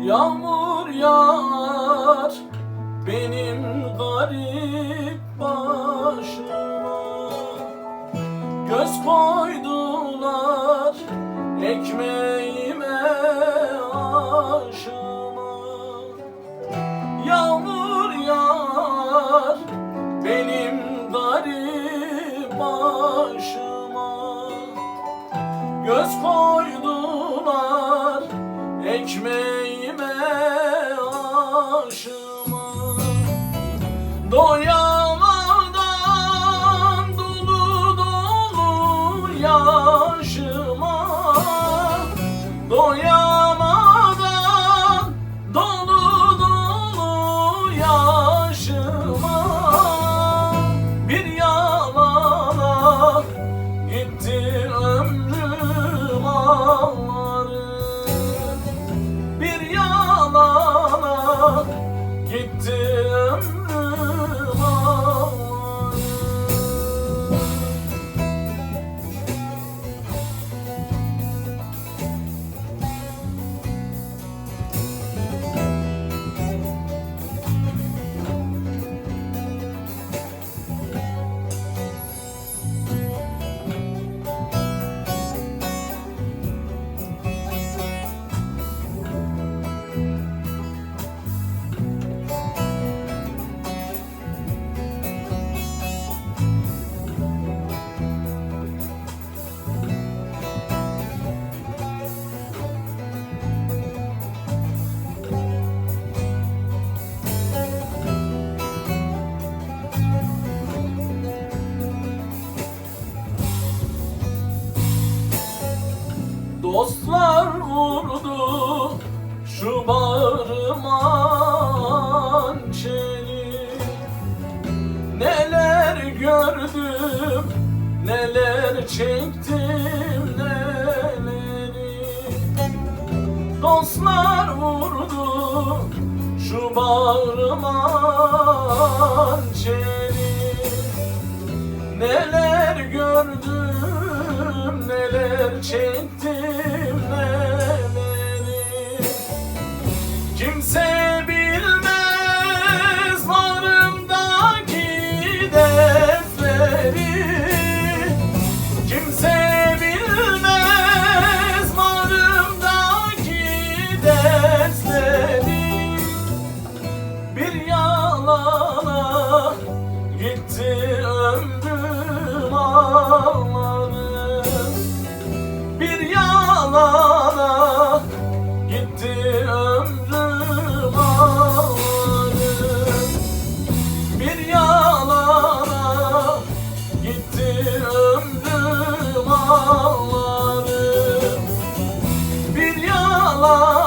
Yağmur yağar benim garip başıma. Göz koydular ekmeğime aşıma. Yağmur yağar benim garip başıma. Göz koydular ekmeğime aşıma. Doyamadan dolu dolu yaşıma. Doyamadan dolu dolu yaşıma. Bir yalana gitti ömrüm ağlarım. Bir yalana gitti ömrüm ağlarım. Dostlar vurdu şu bağrıma hançeri. Neler gördüm, neler çektim neleri. Dostlar vurdu şu bağrıma hançeri. Neler gördüm, neler çektim neleri. Kimse bilmez bağrımdaki dertleri. Kimse bilmez bağrımdaki dertleri. Bir yalana gitti ömrüm ağlarım. Bir yalana gitti ömrüm ağlarım. Bir yalana gitti ömrüm ağlarım. Bir yalana.